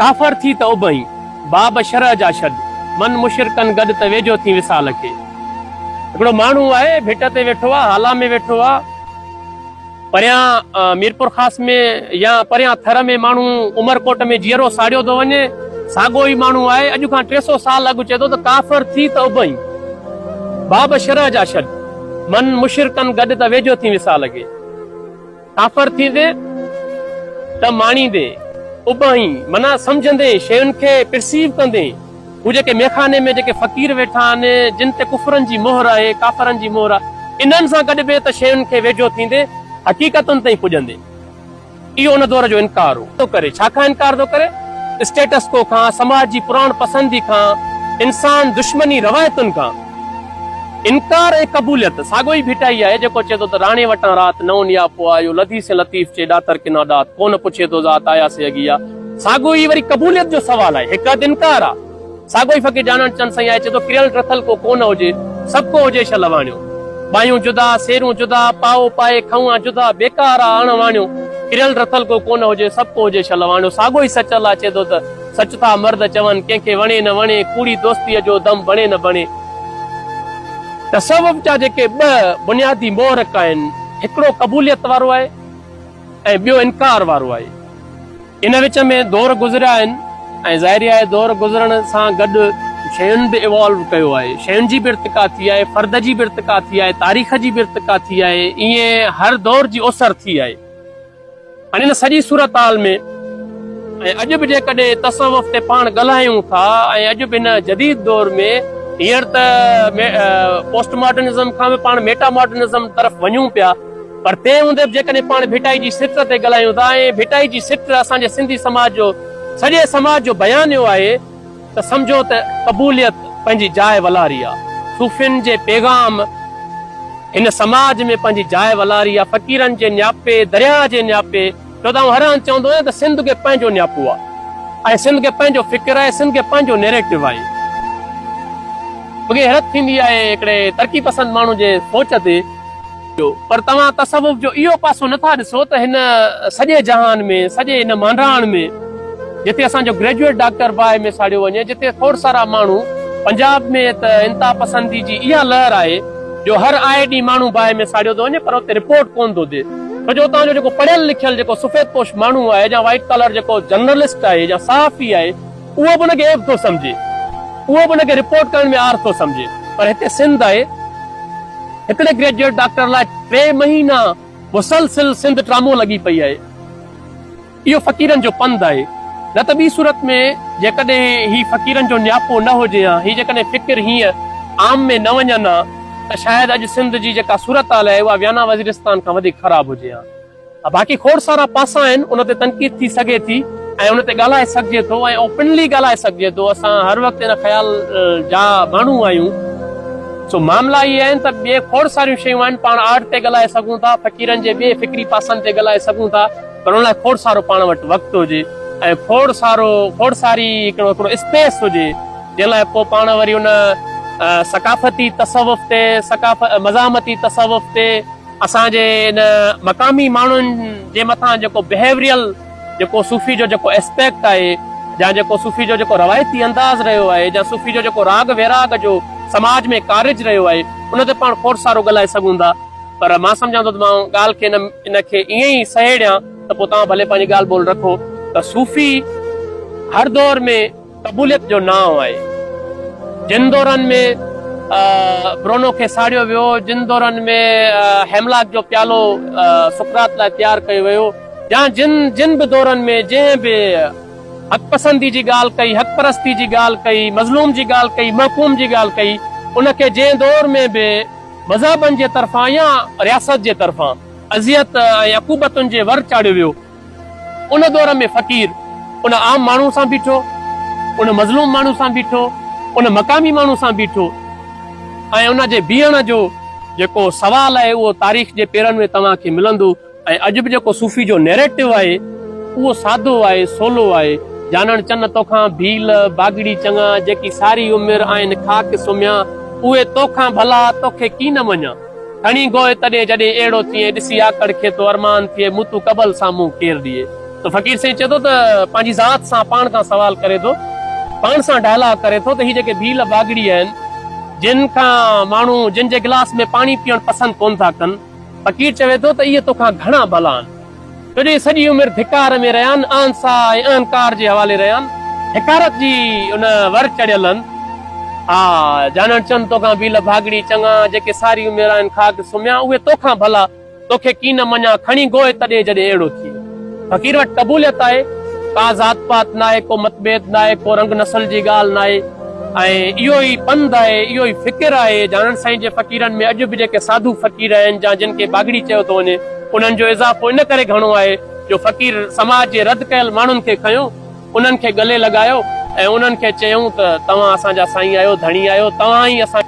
ڪافر ٿي ته اڀئين، باب شرع جا ڇڏ، من مشرڪن گڏ ته ويجهو ٿين وصال کي. هڪڙو ماڻهو آهي، ڀٽ تي ويٺو آ، هالا ۾ ويٺو آ، پريان ميرپورخاص ۾ يا پريان ٿر ۾ ماڻهو عمرڪوٽ ۾ جيئرو ساڙيو ٿو وڃي، ساڳو ئي ماڻهو آهي، اڄ کان 300 سال اڳ چئي ٿو ته ڪافر ٿي ته اڀئين، باب شرع جا ڇڏ، من مشرڪن گڏ ته ويجهو ٿين وصال کي. ڪافر ٿيندين ته ماڻيندين، اڀئين، معنيٰ سمجهندين، شين کي Perceive ڪندين. هو جيڪي ميخاني ۾ جيڪي فقير ويٺا آهن، جن تي ڪفرن جي مهر آهي، ڪافرن جي مهر آهي، انهن سان گڏبين ته شين کي ويجهو ٿيندين، حقيقتن تائين پڄندين. اهو ان دور جو انڪار هو. ٿو ڪري. ڇا کان انڪار ٿو ڪري؟ اسٽيٽس ڪو کان، سماج جي پراڻ پسندي کان، انسان دشمني روايتن کان. انڪار ۽ قبوليت ساڳيو ئي ڀٽائي آهي جيڪو چئي ٿو ته راڻي وٽان رات نئون نياپو آيو، لڌي سين لطيف چئي ڏاتر ڪنا ڏات، ڪونه پڇي ٿو ذات آيا سي اڳيا. ساڳيو ئي وري قبوليت جو سوال آهي. هڪ اڌ انڪار آ. ساڳيو ئي فقير جانڻ چند سائين آهي چئي ٿو ڪريل رٿل ڪو ڪونه هجي، سڀ ڪو هجي شل واڻيو. ٻايون جدا، سيرون جدا، پائو پائي کئون جدا، بيڪار آ اڻ واڻيو. ڪريل رٿل ڪو ڪونه هجي، سڀ ڪو هجي شل واڻيو. ساڳيو ئي سچل آ چئي ٿو ته سچ ٿا مرد چون، ڪنهن کي وڻي نه وڻي، ڪوڙي دوستيء جو دم بڻي نه بڻي. تصوف جا جيڪي ٻه بنيادي محرڪ آهن، هڪڙو قبوليت وارو آهي ۽ ٻيو انڪار وارو آهي. ان وچ ۾ دور گذريا آهن ۽ ظاهري آهي دور گذرڻ سان گڏ شين به Evolve ڪيو آهي، شين جي به ارتقا ٿي آهي، فرد جي به ارتقا ٿي آهي، تاريخ جي به ارتقا ٿي آهي، ائين هر دور جي اوسر ٿي آهي. هاڻي ان سڄي صورتحال ۾ ۽ اڄ به جيڪڏهن تصوف تي پاڻ ڳالهايون ٿا ۽ اڄ به هن جديد دور ۾ هينئر ته پوسٽ ماڊرنزم کان به پاڻ ميٽا ماڊرنزم طرف وڃون پيا پر تنهن هوندي به جيڪڏهن پاڻ ڀٽائي جي سٽ تي ڳالهايون ٿا ۽ ڀٽائي جي سٽ اسان جي سنڌي سماج جو سڄي سماج جو بيانيو آهي ته سمجهو ته قبوليت پنهنجي جاء ولاري آ. صوفين جي پيغام هن سماج ۾ پنهنجي جاء ولاري آ. فقيرن جي نياپي، درياهه جي نياپي، ڇو ته آئون هر هنڌ چوندو آهيان ته سنڌ کي پنهنجو نياپو آ ۽ سنڌ کي پنهنجو فڪر آهي، سنڌ کي پنهنجو نيريٽو آهي. مون کي حيرت ٿيندي آهي هڪڙي ترقي پسند ماڻهو جي سوچ تي. جو پر توهان تصوف جو اهو پاسو نه ٿا ڏسو ته هن سڄي جهان ۾ سڄي هن مانڊاڻ ۾ جتي اسان جو گريجوئيٽ ڊاڪٽر باهه ۾ ساڙيو وڃي جتي کوڙ سارا ماڻهو پنجاب ۾ ته انتها پسندي جي اها لهر آهي جو هر آئي ڏينهن ماڻهو باهه ۾ ساڙيو ٿو وڃي پر اتي رپورٽ ڪونه ٿو ٿئي ڇو جو اتان جو جيڪو پڙهيل لکيل جيڪو سفيد پوش ماڻهو آهي يا وائيٽ ڪالر جيڪو جرنلسٽ آهي يا صحافي آهي اهو به ان کي عيب ٿو سمجهي اهو به ان کي رپورٽ ڪرڻ ۾ عار ٿو سمجهي پر هتي سنڌ آهي هڪڙي گريجوئيٽ ڊاڪٽر لاء ٽي مهينا مسلسل سنڌ ٽرامو لڳي پئي آهي. اهو فقيرن جو پنڌ آهي. نه ته ٻي صورت ۾ جيڪڏهن هي فقيرن جو نياپو نه هجي ها، هي جيڪڏهن فڪر هينئن عام ۾ نه وڃن ها ته شايد اڄ سنڌ جي جيڪا صورتحال آهي اها ويانا وزيرستان کان وڌيڪ خراب هجي ها. باقي کوڙ سارا پاسا آهن ان تي تنقيد ٿي سگهي ٿي ۽ ان تي ڳالهائي سگهجي ٿو ۽ اوپنلي ڳالهائي سگهجي ٿو اسان هر وقت ان خيال جا ماڻهو آهيون سو معاملا اهي آهن ته ٻي کوڙ ساريون شيون آهن پاڻ آرٽ تي ڳالهائي سگهون ٿا فقيرن جي ٻي فڪري پاسن تي ڳالهائي سگهون ٿا پر ان لاء کوڙ سارو پاڻ وٽ وقت هجي ۽ کوڙ سارو کوڙ ساري هڪڙو هڪڙو اسپيس هجي جنهن لاء پوء پاڻ وري ان ثقافتي تصوف تي ثقاف مزاحمتي تصوف تي اسان جي ان مقامي ماڻهن جي مٿان جيڪو بهيوريل جيڪو صوفي جو جيڪو اسپيڪٽ آهي يا جيڪو صوفي جو جيڪو روايتي انداز رهيو آهي يا صوفي جو جيڪو راڳ ويراڳ جو سماج ۾ ڪارج رهيو آهي ان تي پاڻ کوڙ سارو ڳالهائي سگهون ٿا پر مان سمجهان ٿو ته مان ڳالهه کي ان کي ائين ئي سهيڙيان ته پوء توهان ڀلي پنهنجي ڳالهه ٻولهه رکو ته صوفي هر دور ۾ قبوليت جو نانء آهي. جن دورن ۾ برونو کي ساڙيو ويو، جن دورن ۾ هيملاڪ جو پيالو سقراط لاء تيار ڪيو ويو يا جن جن به دورن ۾ جنهن به حق پسندي جي ڳالهه ڪئي، حق پرستي جي ڳالهه ڪئي، مظلوم جي ڳالهه ڪئي، محڪوم جي ڳالهه ڪئي، ان کي جنهن دور ۾ به مذهبن جي طرفان يا رياست جي طرفان اذيت ۽ عقوبتن جي ور چاڙهيو ويو، ان دور ۾ فقير ان عام ماڻهو سان بيٺو، ان مظلوم ماڻهو سان بيٺو، ان مقامي ماڻهو سان بيٺو ۽ ان جي بيهڻ جو جيڪو سوال آهي اهو تاريخ جي پيرن ۾ توهان کي ملندو ۽ اڄ به جيڪو صوفي جو نيريٽو آهي اهو سادو آهي، سولو آهي. جانڻ چن توکان ڀيل باگڙي چڱا، جيڪي ساري عمر آهن خاڪ سمهيا، اهي توکان ڀلا توکي ڪين مڃان. کڻي گوء تڏهن جڏهن اهڙو ٿئين، ڏسي آڪڙ کي ٿو ارمان ٿئي، مون تون قبل سان منهن ڪير ڏئي. ته فقير سائين چئي ٿو ته پنهنجي ذات سان پاڻ کان سوال ڪري ٿو، پاڻ سان ڊائلاگ ڪري ٿو ته هي جيڪي ڀيل باگڙي آهن، جن کان ماڻهو جن جي گلاس ۾ پاڻي پيئڻ پسند ڪونه ٿا ڪن، فقير چوي ٿو ته اهي توکان گهڻا ڀلا آهن. ڇو جو اهي سڄي عمر ڌڪار ۾ رهيا آهن، اهنسا ۽ اهنڪار جي حوالي رهيا آهن، حقارت جي ان ور چڙهيل آهن. ها جانڻ چن توکان ڀيل ڀاڳڙي چڱا، جيڪي ساري عمر آهن خاڪ سمهيا، اهي توکان ڀلا. توکي ڪين مڃان، کڻي گوء تڏي جڏهن اهڙو ٿئي. فقير وٽ قبوليت آهي، ڪا ذات پات ناهي، ڪو متڀيد ناهي، ڪو رنگ نسل جي ڳالهه ناهي ۽ اهو ئي پنڌ آهي، اهو ئي فڪر آهي. جانڻ سائين جي فقيرن ۾ اڄ به جيڪي ساڌو فقير آهن يا جن کي باگڙي چيو ٿو وڃي، انهن جو اضافو ان ڪري گهڻو آهي جو فقير سماج جي رد ڪيل ماڻهن کي کنيو، انهن کي ڳلي لڳايو ۽ انهن کي چيائون ته توهان اسان جا سائين آهيو، ڌڻي آهيو، توهان ئي اسان.